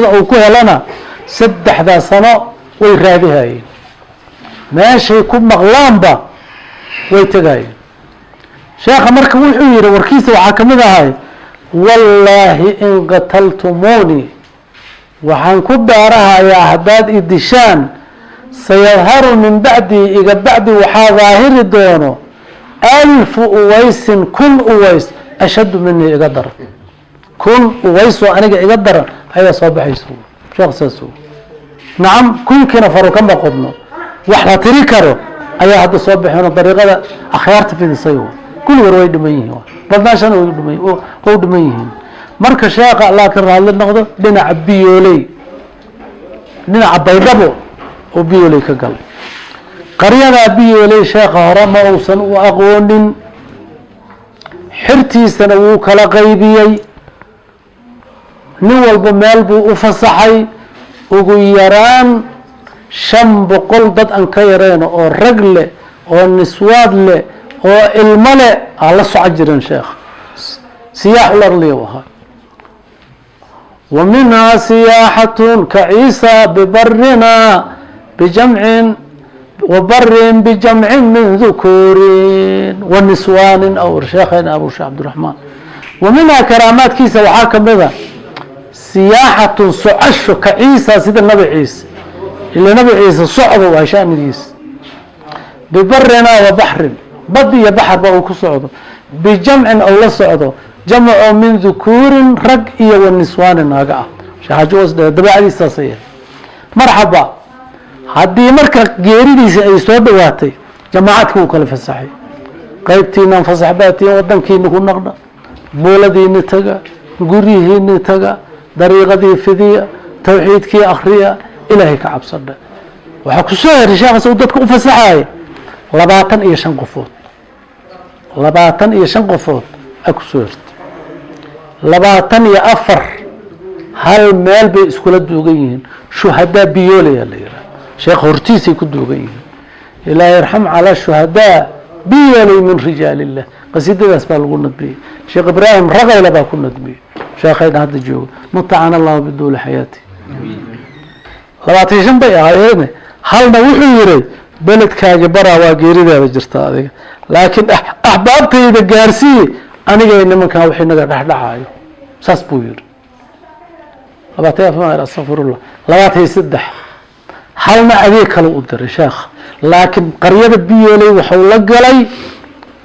Uu ku helana 3-daa sano way raadihayeen, meeshay ku maqlaanba way tegayeen. Sheekha marka wuxuu yihi, warkiisa waxaa kamid ahay: "Wallaahi in qataltumuuni, waxaan ku dhaarahayaa haddaad i dishaan, sayadharu min bacdii, iga bacdi waxaa daahiri doono 1000 uwaysin, 1000 uways, ashaddu minii, iga daran, 1000 uways oo aniga iga daran ayaa soo baxaysa." Sheekh saas. Nacam, 1000-kiina faru kama qodno, wax la tiri karo ayaa hadda soo baxeen oo dariiqada akhyaarta fidisay. Kulligoor way dhiman yihiin, badnaashana way dhiman, way dhiman yihiin. Marka sheekha Allah ka raadli noqdo, dhinaca Biyooley, dhinaca Baydhabo oo Biyooley ka galay, qaryadaa Biyooley sheekha hore ma uusan u aqoonin. Xirtiisana wuu kala qaybiyey, nin walba meel buu u fasaxay. Ugu yaraan 500 dad aan ka yareen oo rag leh oo niswaad leh oo ilmo leh aa la soco jireen. Sheekh siyaaxul arliya u ahaa. Wa minhaa siyaaxatun ka ciisa bibarina bijamcin wabarin bijamcin min dhukuurin wa niswaanin aw sheekhayna Abu Sheekh Cabdiraxmaan. Wa minhaa karaamaadkiisa waxaa kamida siyaaxatun, socosho, ka Ciisa, sida Nabi Ciise, ila Nabi Ciise socdo waa shanigiisa, bibarina wa baxrin, bad iyo baxarba uu ku socdo, bijamcin ou la socdo, jamco min dhukuurin, rag iyo wa niswaanin, naaga ah. Sheekh Xaaji dabeecadiisaasay yahay. Marxaba, haddii marka geeridiisa ay soo dhawaatay, jamaacadka wuu kala fasaxay. Qaybtiinaan fasax baatiin, wadankiina ku naqdha, buuladiini taga, guryihiini taga, dariiqadii fidiya, tawxiidkii akriya, Ilaahay ka cabsadha. Waxaa ku soo heray sheekhaas uu dadka u fasaxaya 25 qofood. 25 qofood a ku soo hertay. 24 hal meel bay iskula duugan yihiin. Shuhadaa Biyoolaya la yihahda, sheekh hortiisay ku duugan yihiin. "Ilaahi yarxam calaa shuhadaa Biyooley min rijaal illah." Qasiidadaas baa lagu nadmiyey. Sheekh Ibraahim Raqayla baa ku nadmiyey, sheekhayna hadda jooga, matacana Allahu biduuli xayaati. 25 bay ahaayeene, halna wuxuu yihi: "Beledkaagi baraa waa geeridaada jirta adiga, laakiin axbaabtayda gaarsii anigay nimankan wixii naga dhexdhacayo." Saas buu yihi. 24, astaqfirullah, 23. Halna adeeg kale u diray sheekha, laakiin qaryada Biyooley waxau la galay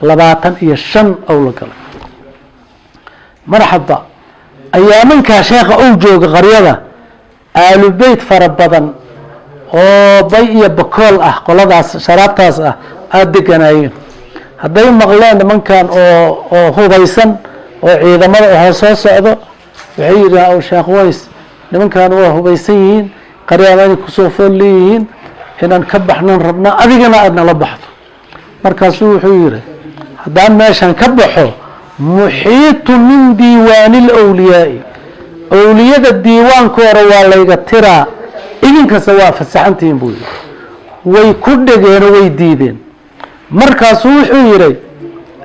25 ou la galay. Marxaba, ayaamankaa sheekha uu jooga qaryada, aalubeyt fara badan oo Bay iyo Bakool ah, qoladaas sharaabtaas ah aada deganaayeen, hadday maqleen nimankan oo hubaysan oo ciidamada ahoo soo socdo, waxay yidhaha: "Aw Sheekh Ways, nimankan waa hubaysan yihiin, qaryada inay kusoo fool leeyihiin, inaan ka baxnan rabnaa, adigana aada nala baxdo." Markaasuu wuxuu yihi: "Haddaan meeshan ka baxo, muxiitu min diiwaani lwliyaai, owliyada diiwaankooda waa layga tiraa, idinkasta waa fasaxantihiin," buu yihi. Way ku dhegeenoo way diideen. Markaasuu wuxuu yihi: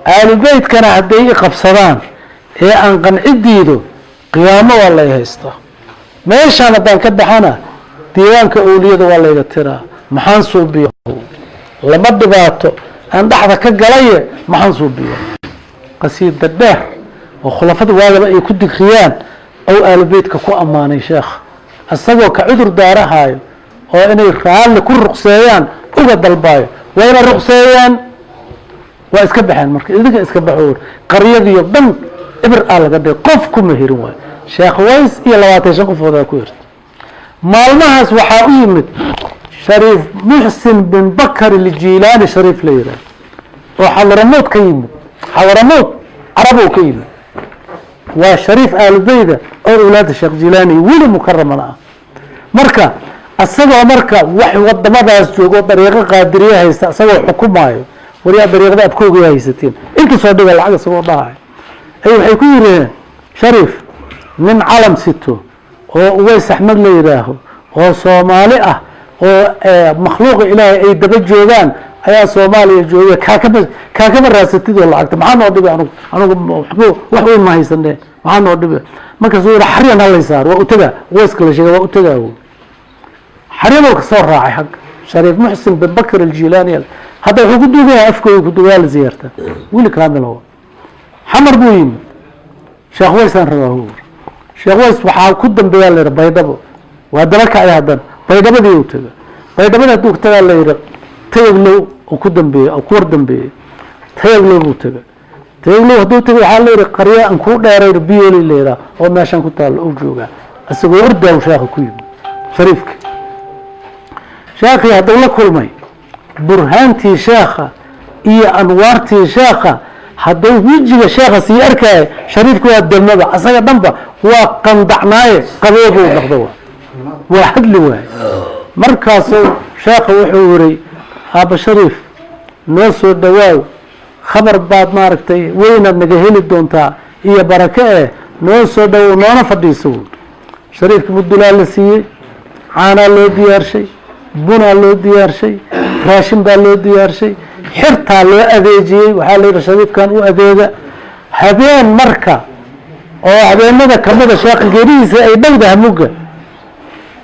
"Aalubeytkana hadday i qabsadaan ee aan qanci diido, qiyaamo waa lay haystaa. Meeshaan haddaan ka baxana, diiwaanka owliyada waa layga tiraa. Maxaan suubiya? Lama dhibaato aan dhexda ka galaye, maxaan suubiya?" Qasiida dheer oo khulafada waagaba ay ku digriyaan ou aalubeytka ku ammaanay sheekha, isagoo ka cudur daarahayo oo inay raalli ku ruqseeyaan uga dalbaayo. Wayna ruqseeyaan, waa iska baxeen. Marka idinka iska baxo, qaryadiio dhan ibir aa laga dhigay, qof kuma hirin waayo. Sheekh Ways iyo 25 qofoodaa ku hirta. Maalmahaas waxaa u yimid Shariif Muxsin bin Bakar Iljilaani, shariif la yihahdo oo Xadramuud ka yimid, Xadramuud Carabow ka yimid. Waa shariif aalubeyda oo awlaada Sheekh Jilaani, weli mukaramana ah. Marka isagoo marka wax wadamadaas joogo, dariiqo Qaadiriye haysta, isagoo xukumaayo: "Waryaa, dariiqda abkooga haysatiin, inta soo dhiga lacag," isagoo dhahayo, ay waxay ku yiriheen: "Shariif, nin calam sito oo Uways Axmed la yidhaaho oo Soomaali ah oo makhluuqa Ilaahay ay daba joogaan ayaa Soomaaliya jooga. Kaakama raasatid oo lacagta maxaa noo dhigay? Anugu waxba wax weyn ma haysane." Maxaa noo dhibe? Markaasuu yihi, xaryan halay saar, waa utagaa. Wayska la sheegay waa utagaa. Xaryanoo kasoo raacay xagga Shariif Muxsin bin Bakr Aljilaani. Hadda wuxuu ku duugayaa afkooda ku duugaa la ziyaarta wili kaamil oo Xamar buu yimid. Sheekh Waysaan rabaa hu. Sheekh Ways waxaa ku dambeeyaa la yidhi Baydhabo, waa daba kacay. Haddana Baydhabadii uu taga. Baydhabadii hadduu tagaa, la yidhi Tayaglow uu ku dambeeyey oo ku war dambeeyey. Tayaglow buu taga. Tayaglow hadduu taga, waxaa la yidhi qaryo aan kuu dheeray Biyoli la yidhaha oo meeshan ku taallo uu joogaa. Isagoo ordaa uu sheekha ku yimid shariifka. Sheekhii hadduu la kulmay, burhaantii sheekha iyo anwaartii sheekha hadduu wejiga sheekha sii arkaayo, shariifka waa damaba, asaga dhanba waa qandacnaaye, qaboobuu noqdo, waa hadli waaye. Markaasuu sheekha wuxuu yiri, aaba Shariif, noo soo dhawaaw, khabar baad maaragtay weynaad naga heli doontaa iyo barake eh, noo soo dhawow, noona fadhiiso. Buuri shariifka mudulaa la siiyey, caanaa loo diyaarshay, bunaa loo diyaarshay, raashin baa loo diyaarshay, xirtaa loo adeejiyey. Waxaa la yidhi, shariifkan u adeega. Habeen marka oo habeenada kamida sheekha geerihiisa ay dhowdaha mugga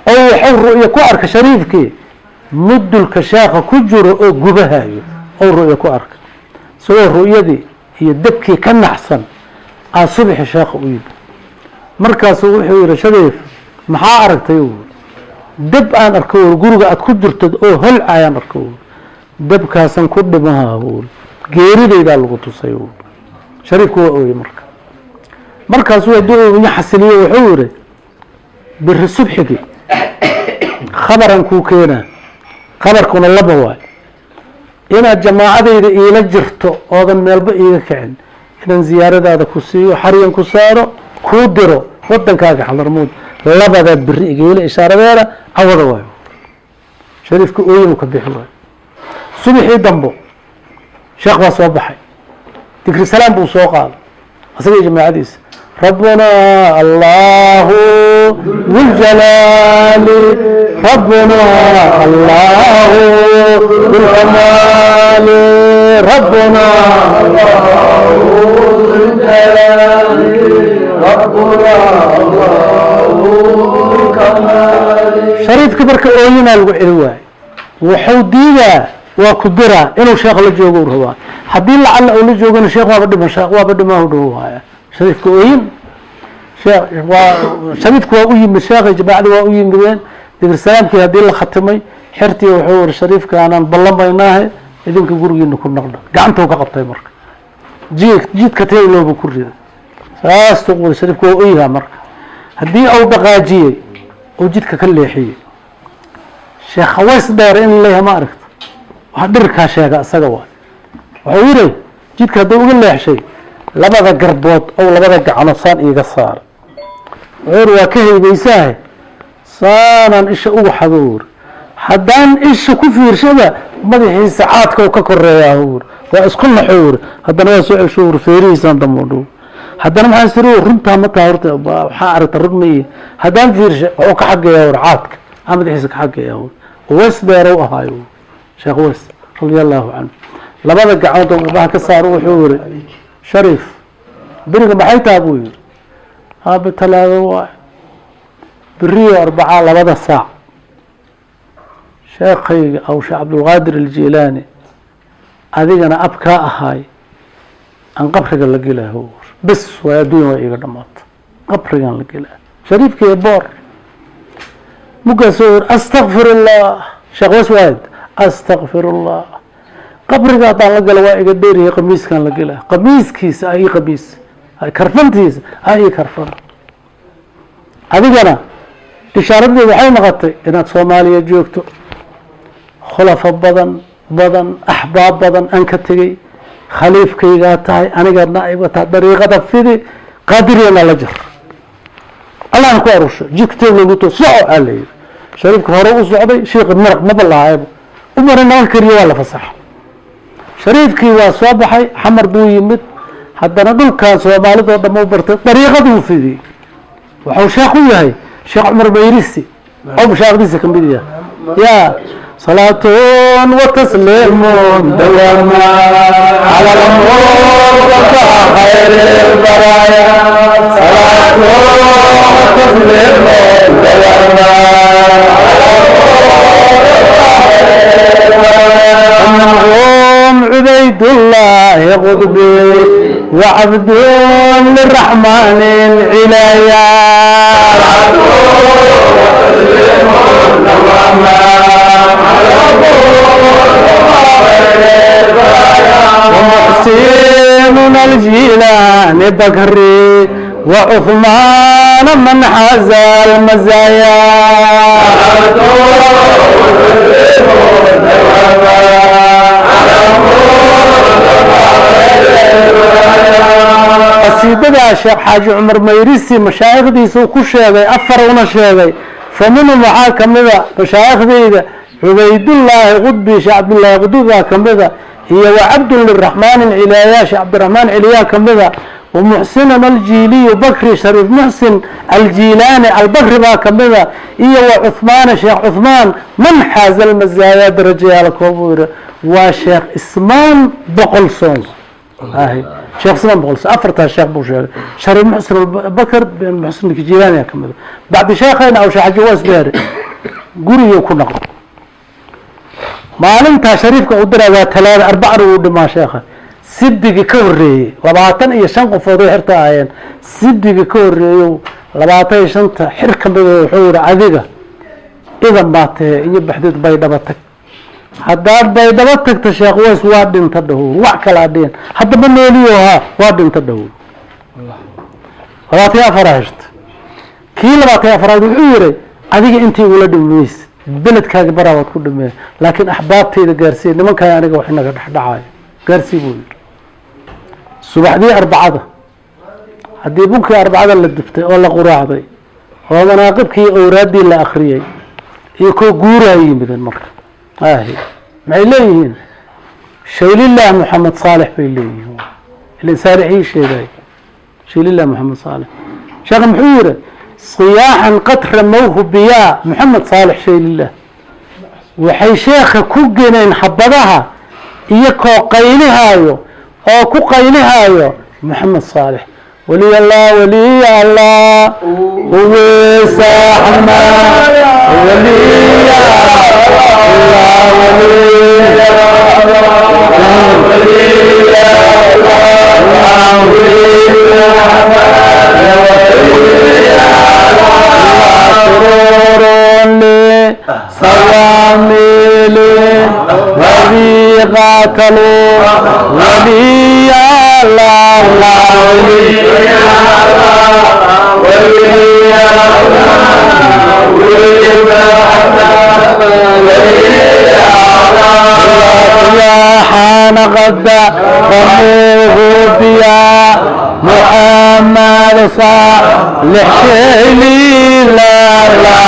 oo wuxuu ru'yo ku arka shariifkii mudulka sheekha ku jiro oo gubahayo oo ru'yo ku arka. Isagoo ru'yadii iyo dabkii ka naxsan aa subaxi sheekha u yimi. Markaasuu wuxuu yihi, shariif, maxaa aragtay? Uu dab aan arko ur guriga aad ku jirto oo holcayaan arko ur, dabkaasan ku dhimaha ur, geeridaydaa lagu tusay ur. Shariifku waa ooyey. Marka markaasuu hadduu iga xasiliyo, wuxuu yihi, biri subxigii khabaran kuu keenaa. Khabarkuna laba waay: inaad jamaacadayda iila jirto oodan meelba iiga kicin, inaan ziyaaradaada ku siiyo, xaryan ku saaro, kuu diro wadankaaga Xadarmuud. Labadaad biri igeela ishaaradeeda cawada waayo. Shariifka ooyin uu ka bixi waayo. Subaxii dambo sheekh baa soo baxay, dikri salaam buu soo qaaday asaga iyo jamaacadiisa. Rabbuna Allahu duljalaali, rabbuna Allahu dulkamaali, rabbuna الجلال ربنا الله الكمال. Shariifka marka ooyinaa lagu celi waayo. Wuxuu diidaa, waa ku diraa inuu sheekh la joogo u rabaa. Haddii lacalla uu la joogona, sheekh waaba dhima, sheekh waaba dhimaa u dhow waaya. Shariifka ooyin sheekh waa shariifku waa u yimid sheekha, jamaacada waa u yimideen. Dikr salaamkii haddii la khatimay, xertii wuxuu iri, shariifka aanaan ballamaynaahe, idinka gurigiina ku naqda. Gacantuu ka qabtay marka, jiid jiidka tayloobu ku riday, saas tuqwada. Shariifku waa oyahaa. Marka haddii uu dhaqaajiyey oo jidka ka leexiyey, Sheekh Haways dheer in leeyahay ma aragta, waxa dhirkaa sheega isaga waay. Wuxuu yidhi, jidka hadduu uga leexshay, labada garbood ou labada gacanood saan iiga saara. Wuxuu yidhi, waa ka haybaysaahe, saanaan isha uga xado. Yiri, haddaan isha ku fiirshada, madaxiisa caadka u ka koreeyaa. Yiri, waa isku naxo. Yiri, haddana waa soo cesho. Yiri, feerihiisaan dambo dhow. Haddana maxaa siri, runtaa ma taha horta? Waxaa aragta run ma ihi? Haddaan fiirsha, wuxuu ka xageeyaa wur caadka aa madaxiisa ka xageeyaa. Wur Uways dheerow ahaayo Sheekh Uways radia Allahu canhu. Labada gacmood oo garbaha ka saaro, wuxuu yiri, shariif, beriga maxay taha? Buu yiri, aabe, talaado waay, beriyo arbacaa 2da saac sheekhayga aw Sheekh Cabdulqaadir Aljilaani, adigana abkaa ahaay, aan qabriga la gelaaho. Bes waay, adduunya waa iiga dhamaata, qabrigaan la gelaa. Shariifkii boor mugaasoo yiri, astakfir Allah. Sheekh was waad, astakfir Allah, qabriga haddaan la galo waa iga dheeryahay, qamiiskaan la gelaa, qamiiskiisa a ii qamiis, karfantiisa a ii karfan. Adigana ishaaradeedu waxay noqotay inaad Soomaaliya joogto, khulafo badan badan, axbaab badan aan ka tegey, khaliifkaygaa tahay, aniga naa'iba tahay, dariiqada fidi, qaadiriyana la jir, Allahna ku arusho, jidka teeg lagu to soco aa la yidhi. Shariifka hore u socday, shiika maraq maba lahaayba umara naga kariyo, waa la fasaxa. Shariifkii waa soo baxay, Xamar buu yimid. Haddana dhulkan Soomaalidoo dham u bartay, dariiqaduu fidiyey. Wuxuu sheekh u yahay Sheekh Cumar Mayrisi oo mashaaikhdiisa kamid yahay ya. صلاة وتسليم دواما على المصطفى خير البرايا، صلاة وتسليم دواما على عبيد الله قطبي وعبد للرحمن العلايا. ومحسن الجيلان بكري وعثمان من حاز المزايا. Qasiidadaa Sheekh Xaaji Cumar Mayrisi mashaayikhdiisuu ku sheegay, afar una sheegay. Faminhum waxaa kamida mashaaikhdeyda Cubaydullaahi Qudbi, Sheekh Cabdullaahi Qudbi baa kamida, iyo wacabdun liraxmaan Cilaaya, Sheekh Cabdiraxmaan Ciliyaa kamida, wamuxsinan Aljiiliyu Bakri, Shariif Muxsin Aljiilaani Albakri baa kamida, iyo wa Cuhmaana, Sheekh Cuhmaan man xaaza almazaaya darajayaala koobuu yihi. Waa Sheekh Ismaan Boqol Soon, Sheekh Ismaan Boqol Soon. Afartaas sheekh buu sheegay. Shariif Muxsin Albakr bin Muxsin Jiilaani kamida. Bacdi sheekhayna aw Sheekh Xaji waa isbeere guriguu ku noqday. Maalintaa shariifka uu diraa waa talaada, arbacna uu dhimaa sheekha. Sidigii ka horreeyey 25 qofood way xirta ahaayeen. Sidigii ka horreeyow 25-ta xir ka mida wuxuu yihi, adiga idan baa tahe iyo baxdeed Baydhaba tag. Haddaad Baydhabo tagta, Sheekh Ways waa dhinta dhahow, wax kalaa dhihin, haddaba nooliyo haa waa dhinta dhahow. 24 heshta. Kii 24aad wuxuu yihi, adiga intii igula dhimaysid beledkaaga baraa waad ku dhimee, laakiin axbaabtayda gaarsiiya nimankaan aniga wax inaga dhexdhacayo gaarsii buu yihi. Subaxdii arbacada haddii bunkii arbacada la dubtay oo la quraacday oo manaaqibkii owraaddii la akriyey iyo koo guuraa yimideen. Marka ahi maxay leeyihiin? Shaylilah Moxamed Saalex bay leeyihiin, ilan saalixii sheegay Shaylilah Moxamed Saalex. Sheekh muxuu yihi? Siyaaxan qad ramowhu biyaa Moxamed Saalex Shaylilah. Waxay sheekha ku geneen xabadaha iyo koo qaylihaayo oo ku qaylihaayo Moxamed Saalex, waliy Allah, waliy Allah, uwesaxma waliy Allah, waliy سرور لي صواميل وبي قاتلوا ولي الله، ولي يا حان قد رموه بيا محمد صالح شيلي لا لا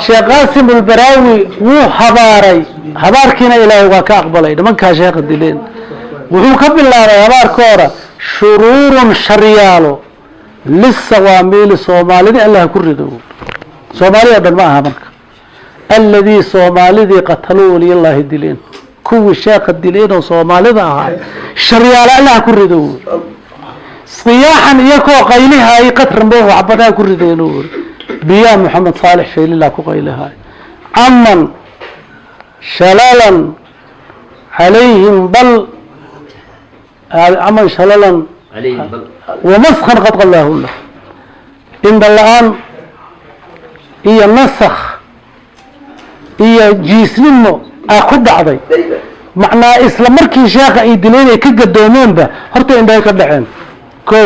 Sheekh Qaasim Ulbaraawi wuu habaaray, habaarkiina Ilaahay waa ka aqbalay. Nimankaa sheekha dileen wuxuu ka bilaabay habaarkooda shuruurun sharyaalo lisawaamiili Soomaalida Allah ku rido. Soomaali o dhan ma aha marka, alladii Soomaalidii qataluu waliyallaahi dileen, kuwii sheekha dileen oo Soomaalida ahaa sharyaalo Allah ku rido. Siyaaxan iyakoo qaylihaayay qatranbo waxbadaa ku rideen biyaa Moxamed Saalex Shaylilah ku qaylihaay caman shalalan calayhim bal caman shalalan wamaskan qad qalaahuna indha la-aan iyo nasakh iyo jiisnimo aa ku dhacday. Macnaa isla markii sheekha ay dileen ay ka gadoomeenba horta indhahay ka dhaceen. Ko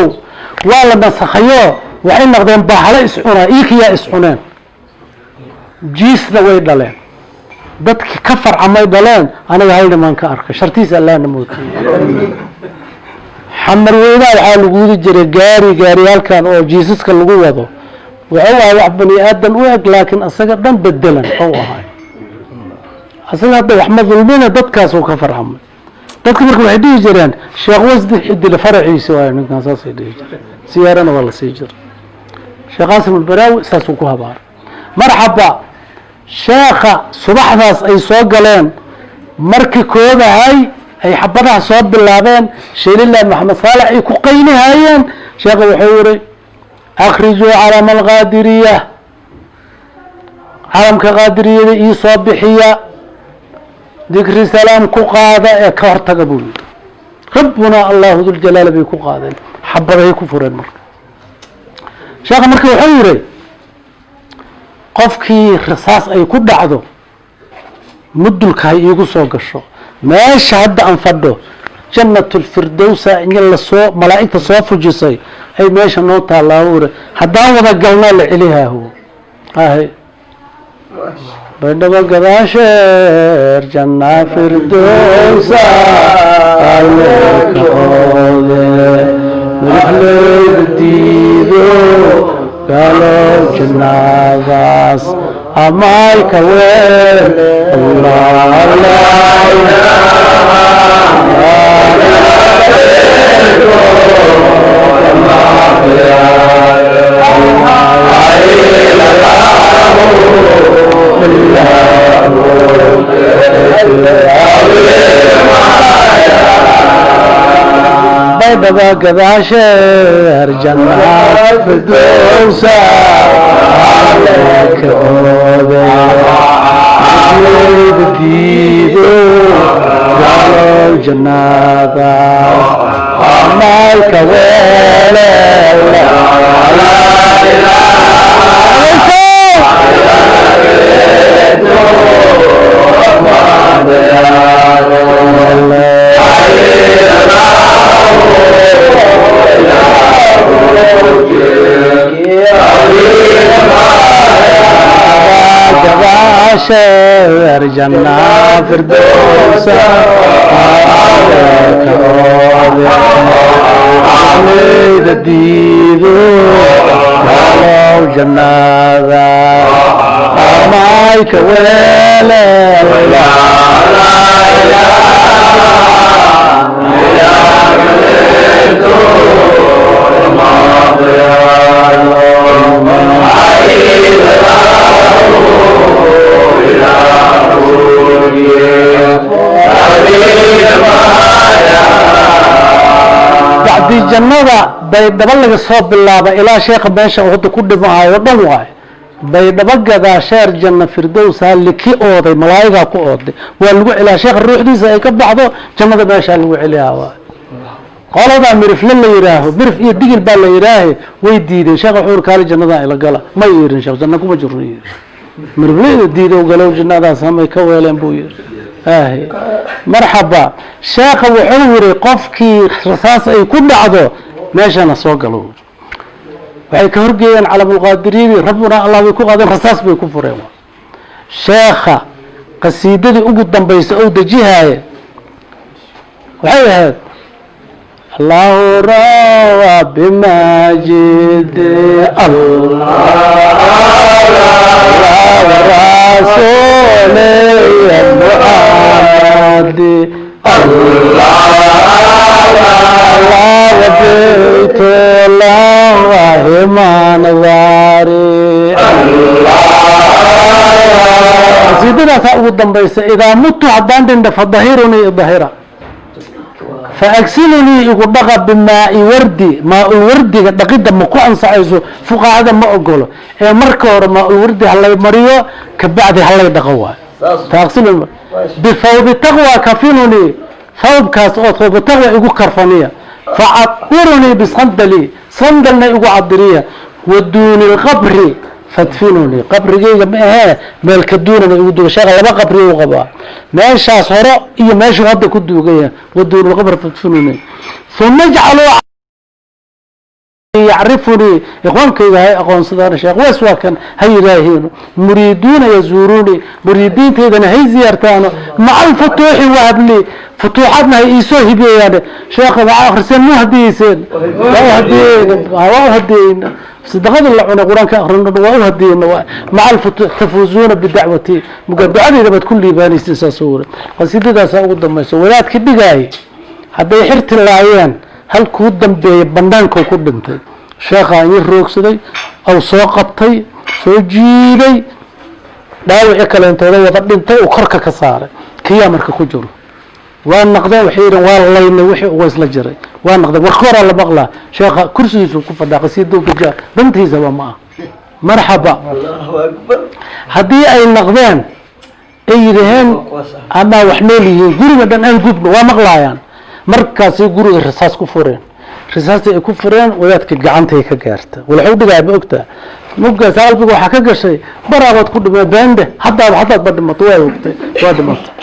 waa la nasakhayo, waxay noqdeen bahalo iscunaa, iikiyaa iscuneen, jiisna way dhaleen, dadki ka farcamay dhaleen. Aniga hal nimaan ka arkay shartiisa Allahna mootay. Xamar weynaha waxaa lagu wadi jiray gaari, gaariyaalkan oo jiisaska lagu wado. Wuxuu ahay wax bani aadam u eg, laakiin isaga dhan bedelan ou ahay. Isaga hadda wax ma dulmina, dadkaasuu ka farcamay. Dadka marka waxay dhihi jireen Sheekh Wasdi Xidile faraciisa waayo ninkan, saasay dhihi jireen. Siyaarana waa la sii jiray. Sheekh Qaasim Albaraawi saasuu ku habaaray. Marxaba, sheekha subaxdaas ay soo galeen, markii koobahay ay xabadaha soo bilaabeen, Sheelilah Maxamed Saalax ay ku qaynihayeen, sheekha wuxuu yihi: "Akhrijuu calama alqaadiriya, calamka qaadiriyada ii soo bixiya, dikri salaam ku qaada ee ka hortaga," buu yihi. Rabbuna Allahu duljalaala bay ku qaadeen, xabadahay ku fureen. Marka sheekha marka wuxuu yihi: "Qofkii rasaas ay ku dhacdo mudulka hay iigu soo gasho meesha hadda aan fadho, Jannatulfirdowsa in lasoo malaa'igta soo fujisay ay meesha noo taallaa," uri. "Haddaan wada galnaa la celihaahu ahay Baydhabo gadaasheer janna firdowsa aleekaoode madaxleyda diido galo jannadaas amayka weel Allah Allah." Baydhaba gadaasheer jannaad firdowsa ka oode diido galo jannadaas amayka weele. Gadaasheer janna firdowsa ka oode leyda diido galow jannada amayka weele. Bacdi jannada Baydhabo laga soo bilaaba ilaa sheekha meesha uu hadda ku dhimahayo dhan waayo. Baydhabo gadaasheer janna firdowsa liki ooday, malaa'igaa ku ooday, waa lagu celaa. Sheekha ruuxdiisa ay ka baxdo jannada meeshaa lagu celiyaa waay. Qoladaa Mirifle la yidhaaho, Mirif iyo Digil baa la yidhaahe, way diideen. Sheekha wuxuu uri: "Kaali jannadan ila gala." Ma yirin sheekh, "Janna kuma jirno," yiri. Mirifle diidow, galow jannadaas hamay ka weeleen, buu yiri. Ahi marxaba, sheekha wuxuu yiri: "Qofkii rasaas ay ku dhacdo meeshana soo galo." Waxay ka horgeeyeen calamulqaadiriyadii, rabbuna Allah bay ku qaadeen, rasaas bay ku fureen. Sheekha qasiidadii ugu dambaysa ou dejihaaye waxay ahayd: Allahu rawa bimajidi Allah rasuli Muhammadi Allah وبيت الله mandaari. Qasiidadaasaa ugu dambaysa: "Idaa mutu, haddaan dhinta, fadahirunii, idahira, faagsilunii, igu dhaqa, bimaai wardi." Maa-ul wardiga dhaqidda ma ku ansaxayso, fuqahada ma ogolo ee marka hore maa-ul wardi halay mariyo, kabacdi halay dhaqo waayo. Faagsiluni bithawbi taqwa, kafinunii, thawbkaas oo thawbi taqwa igu karfaniya, facadirunii bisandali, sandalna igu cadiriya, waduuni lqabri fadfinunii, qabrigayga ma ahee meel ka duunana igu duuga. Sheekha laba qabri uu qabaa, meeshaas hore iyo meeshuu hadda ku duugaya. "Waduuni lqabri fadfinunii, uma ijcaluu yacrifunii," ikhwaankayga hay aqoonsadaan, "Sheekh Wees waa kan," ha yidhaahiino. "Muriiduuna yazuuruunii," muriidiintaydana hay ziyaartaano. "Maca alfutuuxi wahabli," futuuxaadna hay iisoo hibeeyaan. Sheekha waxaa akhriseen, mu hadiyeyseen? Waa u hadiyeyn, waa u hadiyeyn. Sadaqada la cunay, Qur-aanka akhrino waa u hadiyeyna, waa maca tafuuzuuna bidacwati, muga ducadeyda baad ku liibaanaysiin. Saasoo wuri qasiidadaasaa ugu dambayso. Wadaadkii dhigaayay hadday xirti laayeen, halkuu dambeeyay banaanku ku dhintay. Sheekhaa in roogsaday aw soo qabtay, soo jiiday, dhaawicii kaleentooda wada dhintay, uu korka ka saaray. Kiyaa marka ku jiro waa naqdeen, waxay yidheen waa laynay wixii uga isla jiray. Waa naqdeen, warkooraa la maqlaa, sheekha kursigiisu ku fadhaa, qasiiduu gajaa, dantiisaba ma ah. Marxaba, haddii ay naqdeen ay yidhaheen amaa wax nool yihiin, guriga dhan aan gubno, waa maqlaayaan. Markaasay guriga rasaas ku fureen. Rasaastii ay ku fureen wadaadka gacantay ka gaarta. Walaxuu dhigaa ma ogtaa? Muggaas qalbiga waxaa ka gashay baraabaad ku dhimee beende, haddaaba haddaad ba dhimato, waa ogtay, waa dhimatay.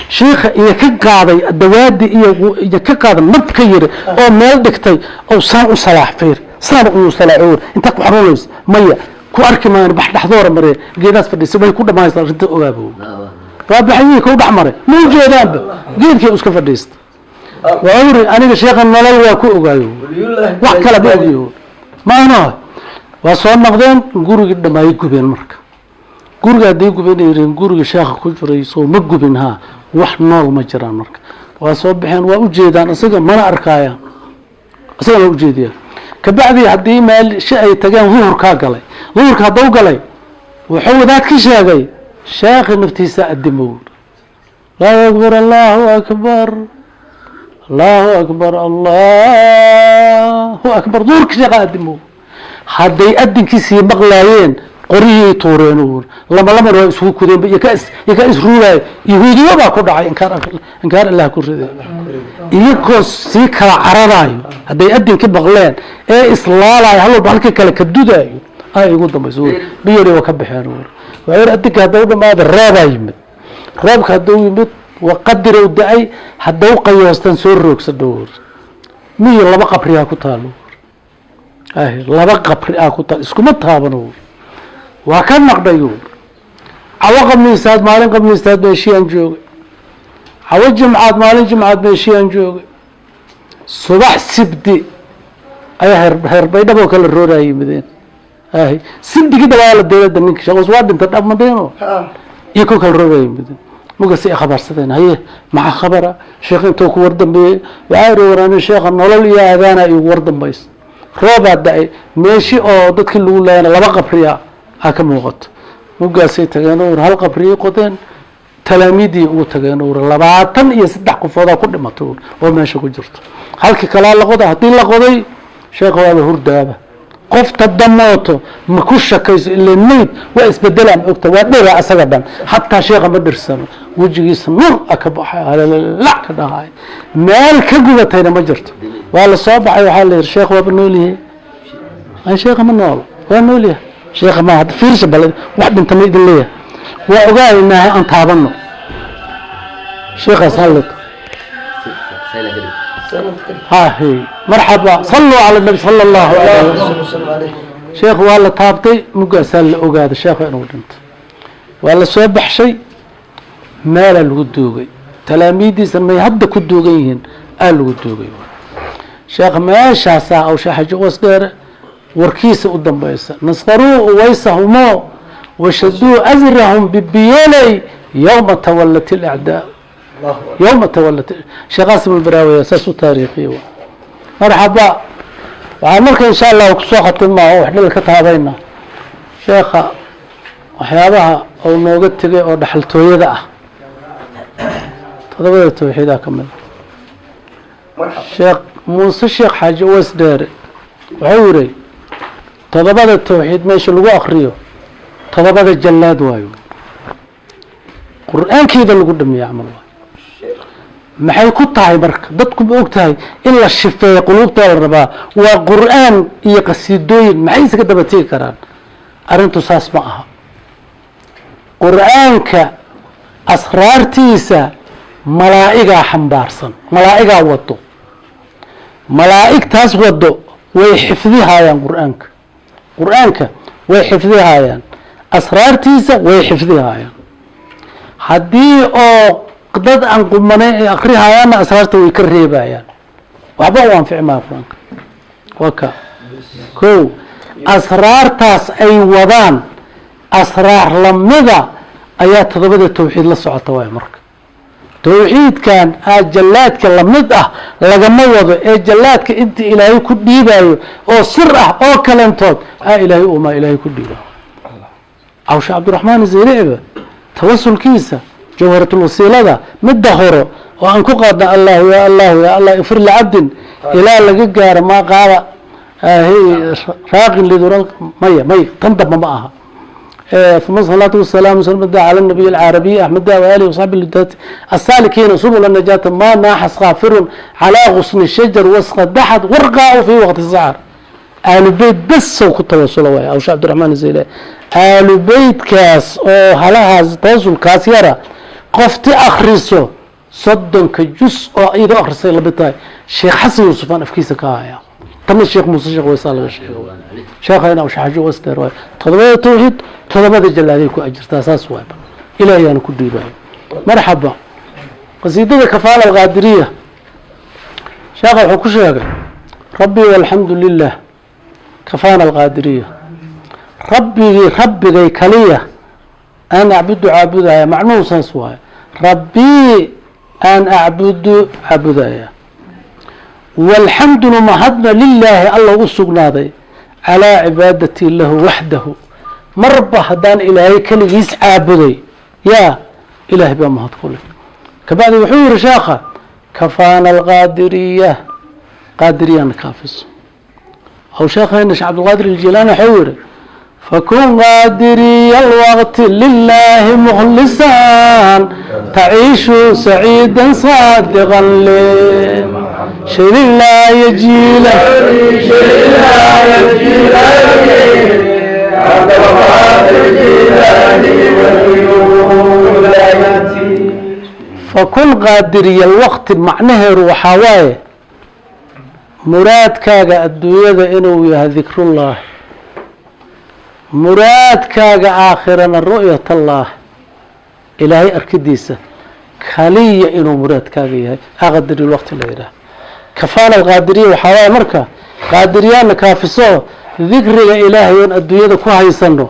Shiikha iyo ka qaaday dawaadi iyo ka qaaday, nab ka yiri oo meel dhigtay oo saan u salaax, fiir, saan u salaax, inta ku xanuunaysa maya ku arki maayan, bax dhexdoora maree, geedaas fadhiisa way ku dhamaaysa arrinta. Ogaaba waa baxayii kau dhex maray, ma ujeedaanba, geedkii iska fadhiista. Waa uri aniga sheekha nolol waa ku ogaayo, wax kale ma ogiyo ma ano. Waa soo noqdeen, gurigii dhamaayay gubeen. Marka guriga hadday gubeen ay yireen guriga sheekha ku jiray soo ma gubin, haa, wax nool ma jiraan. Marka waa soo baxeen, waa ujeedaan isaga, mana arkaayaan, isagana waa ujeediyaan. Kabacdi haddii meel shi ay tageen, duhurkaa galay. Duhurka haddau galay, wuxuu wadaad ka sheegay sheekhi naftiisa adimow: Allahu akbar, Allahu akbar, Allahu akbar, Allahu akbar. Duhurka sheekha adimow. Hadday adinkiisii maqlaayeen, qorihii tuureen, lama lamana waa isugu kudeen, iyo ka iyo ka isruulaayo. Yahuudiyo baa ku dhacay, inkaar inkaar Allah ku riday, iyagoo sii kala cararaayo. Hadday adinkii maqleen ee islaalayo, hal walba halkii kale ka dudaayo, ay ugu dambayso biyori waa ka baxeen. Waa yar adinka haddau dhamaada, roobaa yimid. Roobka hadduu yimid, waqadirow da-ay, haddau qayoostan soo roogsa dhowr miyo laba qabriyaa ku taalo, laba qabri ah ku taal, iskuma taabano. Waa ka naqdhay. Cawo qamiisaad, maalin qamiistaad meeshiyaan joogay. Cawo jimcaad, maalin jimcaad meeshiyaan joogay. Subax sibdi ayaa heer heer Baydhabo kala rooraya yimideen. Sibdigii dhawaa la dowladda ninka shaqos waa dhintay dhamadheeno iyo ko kala rooraya yimideen. Mugasi ay khabarsadeen, haye, maxaa khabara sheekh intuu ku war dambeeyey? Waxaa iri waraani sheekha nolol iyo aadaana igu war dambaysa. Roobaa da-ay, meeshi oo dadkii lagu laayana laba qabriya a ka muuqato. Mugaasay tageen ur, hal qabriyay qodeen, talaamiidii ugu tageen ur, 23 qofoodaa ku dhimatay ur oo meesha ku jirto. Halkii kalaa la qoda. Haddii la qoday, sheekha waaba hurdaaba. Qofta damooto ma ku shakayso, ila mayd waa isbedelaan ogta, waa dhira asaga dhan. Hataa sheekha ma dhirsano, wejigiisa nur a ka baxay, halalac ka dhahay, meel ka gubatayna ma jirto. Waa la soo baxay, waxaa la yihi sheekh waaba nool yahay. Sheekha ma noolo, waa nool yahay sheekha. Ma hadda fiirsha, bal wax dhinta ma idin leeyahay? Waa ogaanaynaa, aan taabano sheekhaas halleto. Ha he, marxaba, saluu cala nabi sala Allahu alayh wasalam. Sheekhu waa la taabtay, muggaasaa la ogaaday sheekhu inuu dhinto. Waa la soo baxshay, meelaa lagu duugay. Talaamiiddiisa may hadda ku duugan yihiin, aa lagu duugay sheekh meeshaasaa. Aw Sheekh Xaji Uwas Dheere warkiisa u dambaysa: nasqaruu uwaysahumo washaduu azrahum bibiyoley yowma tawalat ilacdaa, yowma tawalat. Sheekh Qaasim Albaraawiya saas u taariikhiye. Wa marxaba, waxaan marka insha Allahu kusoo khatimmaa oo wax dhil ka taabayna sheekha waxyaabaha uu nooga tegay oo dhaxaltooyada ah. Todobada tawxiidaa ka mid a. Sheekh Muuse Sheekh Xaaji Uways Dheere wuxuu yiri todobada tawxiid meesha lagu akriyo todobada jallaad waayo, Qur-aankeeda lagu dhameeye camal waayo. Maxay ku tahay marka? Dadku ma og tahay in la shifeeyo quluubta la rabaa waa Qur-aan iyo qasiidooyin. Maxay isaga daba tegi karaan? Arrintu saas ma aha. Qur-aanka asraartiisa malaa'igaa xambaarsan, malaa'igaa wado. Malaa'igtaas wado way xifdihayaan Qur-aanka. Qur-aanka way xifdihayaan, asraartiisa way xifdihayaan. Haddii oo dad aan qumanayn ay akrihayaanna, asraarta way ka reebayaan, waxba u anfici maayo Qur-aanka. Waa ka ko. Asraartaas ay wadaan asraar lamida ayaa todobada tawxiid la socota waay. Marka tawxiidkan aa jallaadka lamid ah lagama wado ee jallaadka inta ilaahay ku dhiibayo oo sir ah oo kalentood aa ilaahay umaa ilaahay ku dhiibayo. Cawshe Cabdiraxmaan Zayricba tawasulkiisa jawharatulwasiilada midda hore oo aan ku qaadna allahu ya allahu ya allah ifir licabdin ilaa laga gaaro maa qaada raaqin lidura maya may tan damba ma aha. ثم الصلاة والسلام سلم على النبي العربي أحمد وآله وصحبه الهداة السالكين سبل النجاة ما ناحس غافر على غصن الشجر وسق دحد ورقاء في وقت السحر. آل بيت بس وكنت توصل ويا أو عبد الرحمن الزيلاني آل بيت كاس أو هلاها تواصل كاس يرى قفت أخرسه صدق كجزء أو إذا أخرسه لبتاي شيخ حسن يوسف أنا في كيسة كايا تم الشيخ موسى شيخ ويصال الشيخ شيخ هنا وش حاجة وستر تضرب توحيد تضرب الجلالي كو أجر تاساس وايب إلهي أنا كل ديباي. مرحبا قصيدة كفالة الغادرية شيخ الحكوشة ربي والحمد لله كفانا الغادرية ربي ربي كلية أنا أعبد عابدها معنوه سنسواي ربي أن أعبد عابدها والحمد لمهدنا لله الله أسقنا على عبادتي له وحده مربى هدان إلهي كليس عابدي يا إلهي بما هدخله كبعد وحور شاخة كفانا الغادرية قادرية نكافس أو شيخ إنش عبد القادر الجيلاني حور فكن قادري الوقت لله مخلصا تعيش سعيدا صادقا لي شيء لا يجيل شيء لا يجيل عبد القادر الجيلاني والولاية. فكن قادري الوقت معناه روحاواي muraadkaaga adduunyada inuu yahay dikrullah muraadkaaga aakhirana ru'yat allah ilaahay arkidiisa kaliya inuu muraadkaaga yahay aqadiri waqti la yidhaah kafaala alqaadiriya waxaa waaye marka qaadiriyaana kaafiso dikriga ilaahay oon adduunyada ku haysano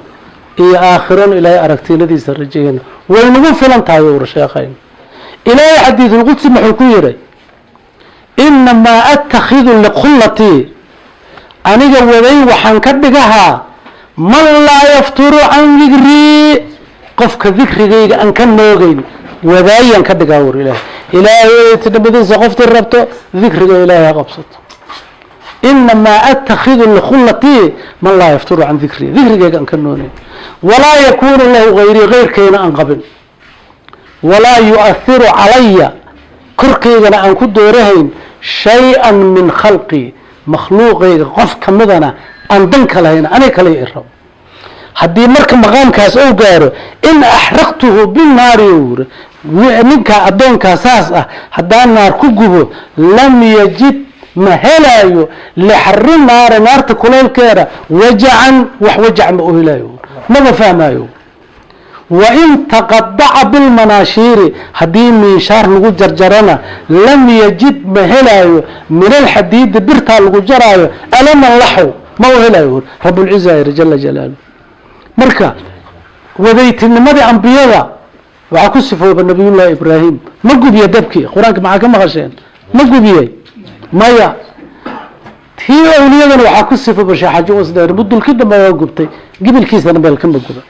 iyo aakhiran ilaahay aragtinadiisa rajayno way nagu filan tahay ur sheekhayn. Ilaahay xadiisulqudsi muxuu ku yihi inamaa atakhidu liqullatii aniga waday waxaan ka dhigahaa man laa yafturu can dikrii qofka dikrigayga aan ka noogayn wadaayaan ka dhigaa war ilaahay. Ilaahay tidnimadiisa qoftii rabto dikriga ilaahay ha qabsato. Inamaa atakhidu liqullatii man laa yafturu can dikrii dikrigayga aan ka noogayn walaa yakuunu lahu gayrii gayrkayna aan qabin walaa yu'athiru calaya korkaygana aan ku doorahayn shay-an min khalqii makhluuqayga qof kamidana aan dan ka lahayn aniga kale i rabo. Haddii marka maqaamkaas uu gaaro in axraqtuhu binaari uu yiri ninka addoonkaa saas ah haddaan naar ku gubo lam yajid ma helaayo lixarri naara naarta kuleylkeeda wajacan wax wajac ma u helaayo maba fahmaayo. وإن تقطع بالمناشير هدي منشار لغو جرجرنا لم يجد مهلايو من الحديد برتا لغو جرايو ألم اللحو ما هو هلايو رب العزة جل جلاله. مركا وذيت النمذي أنبياء وعكسفوا بالنبي الله إبراهيم ما قبيه دبكي قرآنك معاك ما غشين ما قبيه مايا هي أولياء وعكسفوا بشي حاجة وصدر بدو الكدة ما قبتي قبل كيس أنا بالكم بقبل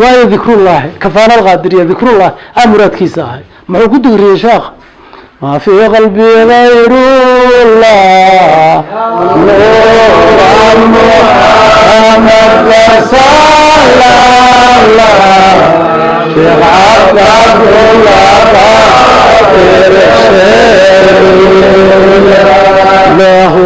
waayo dikrullaahi kafaala alqaadiriya dikrullah aa muraadkiisa ahay muxuu ku digriyey sheekh maa fii qalbi gayrullah nuuran muxammad sala allah sheekh cabdullah qaadir lahu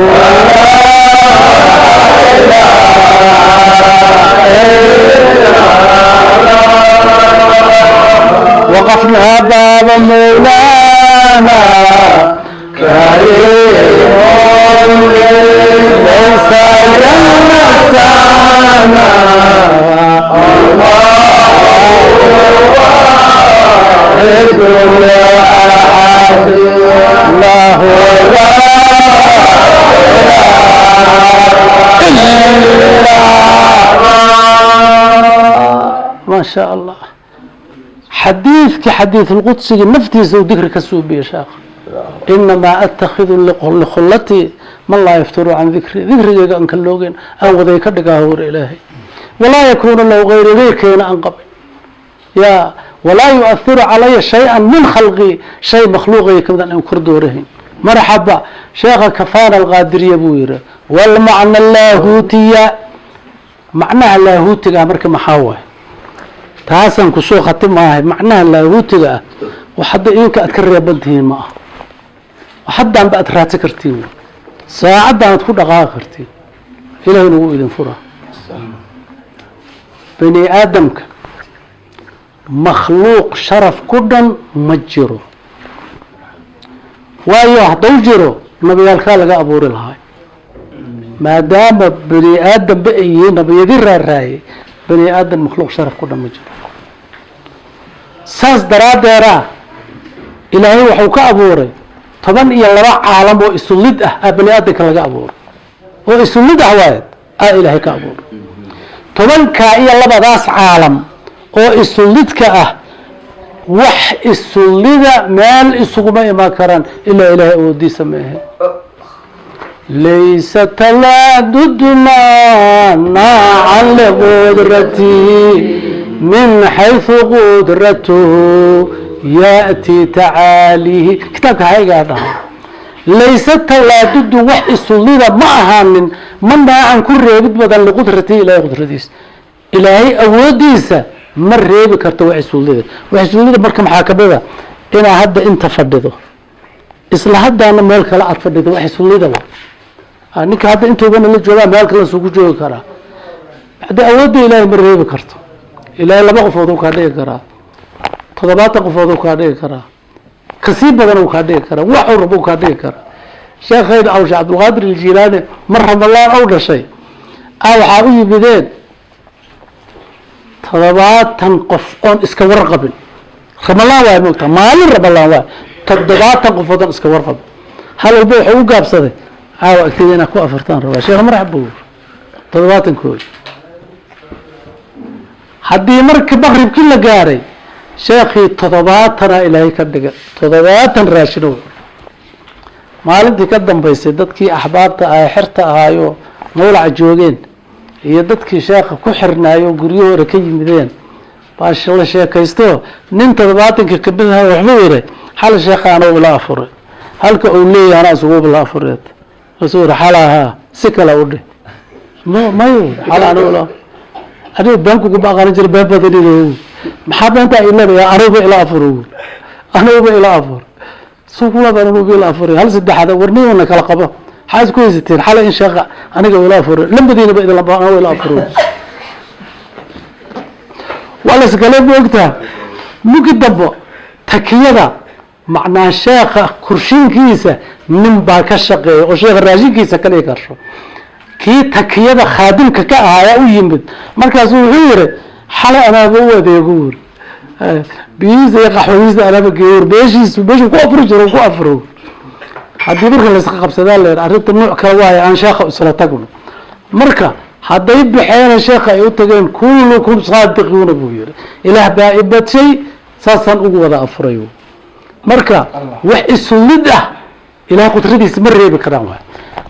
وقفنا باب مولانا كريم ليس جنتنا الله واحد لا أحد له لا إله إلا shaa Allah, xadiidki xadiisulqudsigii naftiisa uu dikri ka suubiye sheekh. Inamaa atakhidu likhullatii man laa yafturu can dikri, dikrigeyga aan ka loogeyn aan waday ka dhigaa hor Ilaahay, walaa yakuunu lahu gayri, geyrkeena aan qabin, ya walaa yuahiru calaya shay-an min khalqii, shay makhluuqaya kamidan aan kor doorahayn. Marxaba sheekha, kafaana alqaadiriya buu yihi. Walmacna laahuutiya, macnaha laahuutiga ah marka maxaa waaye? Taasaan kusoo khatimaahay. Macnaha laahuutiga ah wax hadda idinka aad ka reeban tihiin ma aha, haddaanba aad raadsan kartiin, saacaddan aad ku dhaqaaqi kartiin, Ilahayna wuu idin furaa. Bani aadamka makhluuq sharaf ku dhan ma jiro, waayo hadduu jiro nabiyaalkaa laga abuuri lahaa. Maadaama bani aadamba ay yihiin nabiyadii raaraayay, bani aadam makhluuq sharaf ku dhan ma jiro. Saas daraaddeeda Ilaahay wuxuu ka abuuray 12 caalam oo isulid ah aa bani aadamka laga abuuray, oo isulid ah waayad aa Ilaahay ka abuuray. 10-kaa iyo 2daas caalam oo isulidka ah, wax isulida meel isuguma imaan karaan ilaa Ilaahay awoodiisa ma ahe. Laysa talaadud maanaacan liqudratihi min xayثu qudratuhu yaأti tacaalihi. Kitaabka haygaa dhaha, laysa talaadudu wax isulida ma ahaanin manaacan ku reebid badan liqudratihi, Ilahay qudradiisa, Ilaahay awoodiisa ma reebi karto wax isulida. Wax isulida marka maxaa kamida? Inaa hadda inta fadhido, isla haddaana meel kale aad fadhido, wax isulida wa. Ninka hadda intoobana la joogaa meel kale isugu joogi karaa. Hadda awoodda Ilaahay ma reebi karto. Ilaahay 2 qofood uu kaa dhigi karaa, 70 qofood uu kaa dhigi karaa, kasii badan uu kaa dhigi karaa, waxuu rabo uu kaa dhigi karaa. Sheekhayda Awshe Cabdulqaadir Aljilaani mar Ramalaan ou dhashay a waxaa u yimideen 70 qof oon iska warqabin. Ramalaan waay moogtaa, maalin Ramalaan waay, 70 qofood oon iska warqabin. Hal walba wuxuu u gaabsaday, caawa agteyda inaad ku afartaan rabaa sheekh. Marxaba buur 70-kooda. Haddii marka maqribkii la gaaray, sheekhii 70-aa Ilaahay ka dhiga, 70 raashinow. Maalintii ka dambaysay dadkii axbaabta ahaa, xerta ahaayo mawlaca joogeen, iyo dadkii sheekha ku xirnaayo guryahooda ka yimideen baa la sheekaysto. Nin 70-ka kamid aha waxbuu yihi, xal sheekha anuu ila afuray, halka uu leeyahay anaa isugu ila afureed. Kasuu yihi, xalahaa si kale u dheh mayo, xal anuu ila, aniga beenkuguma aqaanin jira, been badan maxaa beentaa ileedayaa? Anuuba ila afuro, anuuba ila afur sukulada, anuuba ila afuray. Hal saddexaad warnimana kala qabo, maxaa isku haysateen xalay in sheekha aniga ila afuray? Lambadiinaba idin anagu ila afuro. Waa la iskale moogtaa. Mugi dambo takiyada macnaa sheekha kurshinkiisa nin baa ka shaqeeya oo sheekha raashinkiisa kaliya karsho. Kii takiyada khaadimka ka ahaa u yimid, markaasu wuxuu yihi, xalay anaaba u adeego wuri, biyihiisa iyo qaxwadiisa anaaba geeyo, meeshiisu meeshuu ku afuri jiro ku afuro. Haddii marka layska qabsadaa leer arrinta nuuc kale waayo, aan sheekha isla tagno. Marka hadday baxeena sheekha ay u tageen, kullukum saadiqiuna buu yihi, Ilaah baa ibadshay, saasaan ugu wada afuray. Marka wax isulid ah Ilahay qudradiisa ma reebi karaan waay.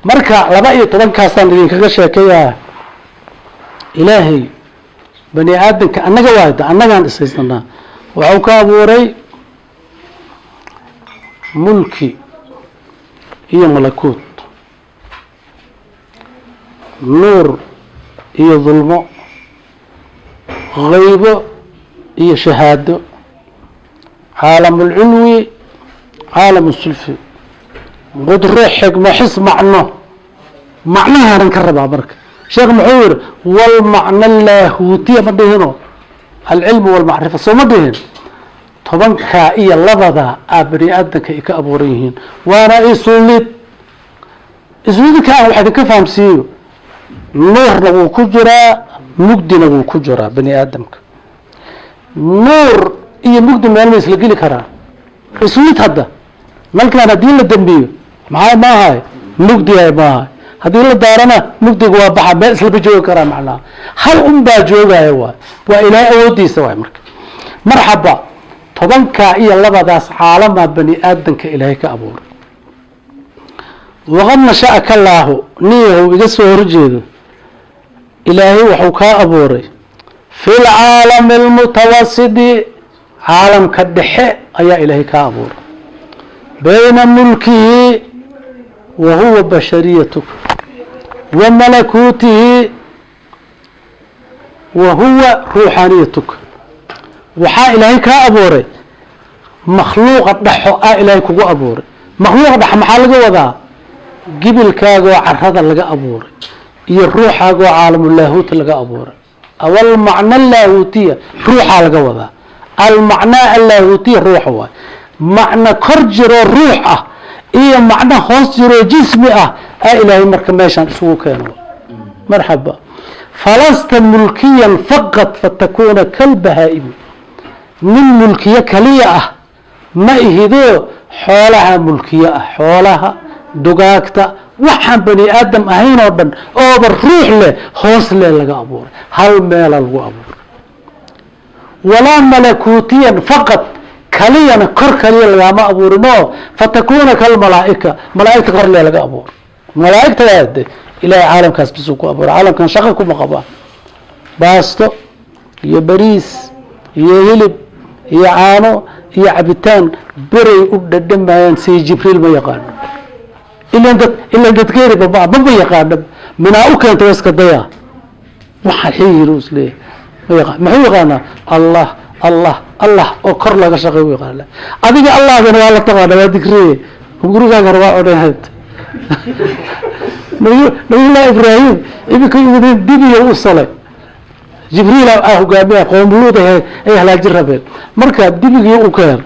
Marka 12-kaasaan idinkaga sheekeeyaa. Ilaahay bani aadamka annaga waayda, annagaan ishaysanaa, wuxuu ka abuuray mulki iyo malakuut, nuur iyo dulmo, haybo iyo shahaado, caalam alculwi, caalam sulfi, qudro, xigmo, xis, macno. Macnahaanan ka rabaa. Marka sheekh muxuu yihi? Walmacno laahuutiya ma dhihino, alcilmu walmacrifa soo ma dhihin? 10-kaa iyo 2-da aa bani aadamka ay ka abuuran yihiin, waana isulid. Isulidkaan waxa idinka fahamsiiyo, nuurna wuu ku jiraa, mugdina wuu ku jiraa. Bani aadamka nuur iyo mugdi meel ma isla geli karaa? Isulid hadda nalkaan haddii la dambiyo maxaa maahay? Mugdihay maahay. Haddii la daarana mugdiga waa baxa, meel islama joogi karaa. Macnaha hal un baa joogaya, waay waa Ilaahay awoodiisa waay. Marka marxaba, 10-kaa iyo labadaas caalamaa bani aadamka Ilaahay ka abuuray. Waqad nasha-aka Allaahu, niyahow iga soo horjeedo, Ilaahay wuxuu kaa abuuray fi lcaalami almutawasidi, caalamka dhexe ayaa Ilaahay kaa abuuray, bayna mulkihi wa huwa bashariyatuka wa malakuutihi wa huwa ruuxaaniyatuka. Waxaa Ilaahay kaa abuuray makhluuqa dhexo ah. Ilaahay kugu abuuray makhluuqa dhex. Maxaa laga wadaa? Gibilkaagoo carada laga abuuray iyo ruuxaagoo caalamulaahuuta laga abuuray. Awalmacna alaahuutiya ruuxaa laga wadaa, almacnaa allaahuutiya ruuxa waay. Macno kor jiroo ruux ah iyo macno hoos jiroo jismi ah aa Ilaahay marka meeshaan isugu keeno. Marxaba, falasta mulkiyan faqad fatakuna kalbahaa-imi, nin mulkiye kaliya ah ma ihidoo, xoolaha mulkiye ah, xoolaha, dugaagta, waxaan bani aadam ahayn oo dhan ooba ruux leh hoos leh laga abuuray, hal meela lagu abuuray. Walaa malakuutiyan faqad kaliyana, kor kaliya lagama abuurin oo fatakuna kalmalaaika, malaaigta kor lee laga abuuray. Malaaigta de Ilahay caalamkaas bisuu ku abuuray, caalamkan shaqa kuma qabaan. Baasto iyo bariis iyo hilib iyo caano iyo cabitaan beray u dhadhamayaan. Say Jibriil ma yaqaano, ilan dad ilan dadgeeriba ma maba yaqaano. Minaa u keenta iska daya waxaa xiyir isleeyahay, ma yaqaan. Muxuu yaqaanaa? Allah, Allah, Allah oo kor laga shaqey u yaqaana. Adiga Allahgana waa la taqaana, waa digriye, gurigaaga hore waa odhanhayd. Nabiyullahi Ibraahim iminka yimideen dibiya u salay, Jibriil ah hogaamiya qoomuluud ay halaajin rabeen. Marka dibigii u keen,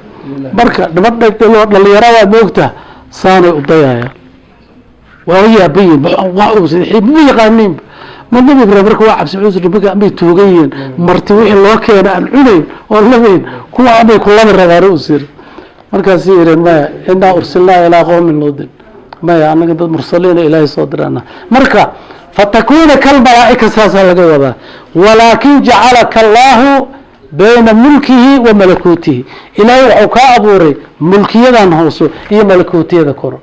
marka niman dhalinyaro waa moogta, saanay u dayaya, waa u yaabayiin, ma yaqaaniin ma. Nabi Ibraahim marka waa cabsi cusur, nimanka amay toogan yihiin, marti wixii loo keena aan cunayn oo labayn, kuwa amay kulami rabaan u sir. Markaasay yireen, maya, inaa ursilnaa ilaa qowmin Luudin, maya, anaga dad mursaliina Ilaahay soo dirana. Marka fatakuna kalmalaaika saasaa laga wadaa. Walaakin jacalaka Allaahu bayna mulkihi wa malakuutihi, Ilaahay wuxuu kaa abuuray mulkiyadan hooso iyo malakuutiyada koro.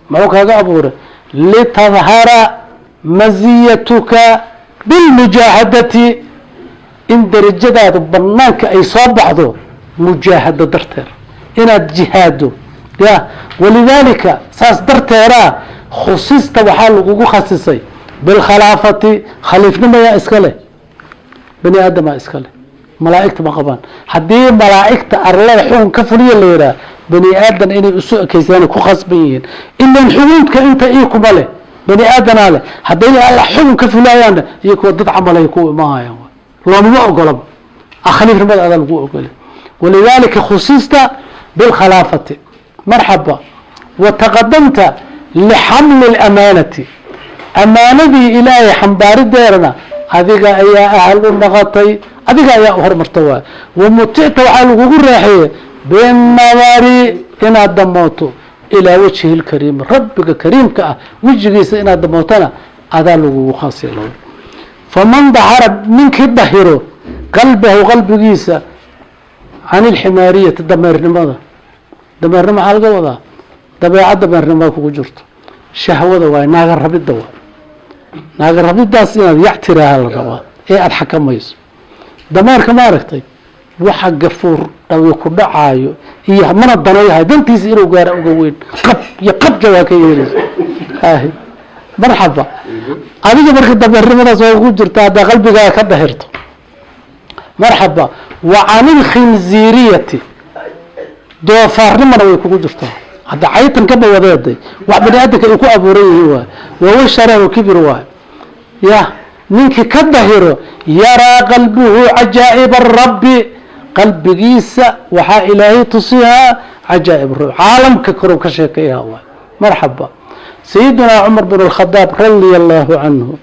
Muxuu kaaga abuuray? Litadhara maziyatuka bilmujaahadati, in darajadaadu banaanka ay soo baxdo mujaahado darteed, inaad jihaado ya. Walidaalika saas darteedaa khusista waxaa lagugu khasisay bilkhalaafati, khaliifnimayaa iska leh, bani aadamaa iska leh, malaa'igta ma qabaan. Haddii malaa'igta arlada xukun ka fuliya la yidhaah, bani aadan inay isu ekeysaan ku khasban yihiin, ilan xukunka inta ii kuma leh, bani aadanaa leh. Hadday Alla xukun ka fulayaanna iyo kuwa dad camalay ku imaahayaan, loomama ogolaba khaliifnimada adaa lagu ogolay. Walidaalika khusista bilkhalaafati. Marxaba, wataqadamta lixamli lamaanati, amaanadii Ilaahay xambaarideerana adiga ayaa ahal u noqotay, adiga ayaa u hormarta waay. Wamuticta, waxaa lagugu raaxeeyey binadari, inaad damooto ilaa wajhihi lkariimi, Rabbiga kariimka ah wejigiisa inaad damootona adaa lagugu khaas yeelo. Faman dahara, ninkii dahiro qalbahu, qalbigiisa, can ilximaariyati, dameernimada. Dameernimo maxaa laga wadaa? Dabeecad dameernimada kugu jirto, shahwada waay, naaga rabidda waay. Naaga rabiddaas inaad yac tiraaha la rabaa ee aada xakamayso. Dameerka maaragtay waxa gafuur dhawi ku dhacaayo iyo mana danayahay, dantiisa inuu gaaro uga weyn, qab iyo qabja waa ka yeelaysa. Marxaba, adiga marka dameernimadaas waa kugu jirta haddaa qalbigaa ka dahirto. Marxaba, wa can ilkhinziiriyati, doofaarnimana way kugu jirtaa hadda caytan ka bawadeeday, wax bani aadamka ay ku abuuran yihiin waay, wawa sharahu kibir waay. Ya ninkii ka dahiro, yaraa qalbuhu cajaa'ib rabbi, qalbigiisa waxaa Ilaahay tusihaa cajaa'ib rab, caalamka koru ka sheekeeyaa waay. Marxaba, sayidunaa Cumar bin Alkhadaab radia Allahu canhu.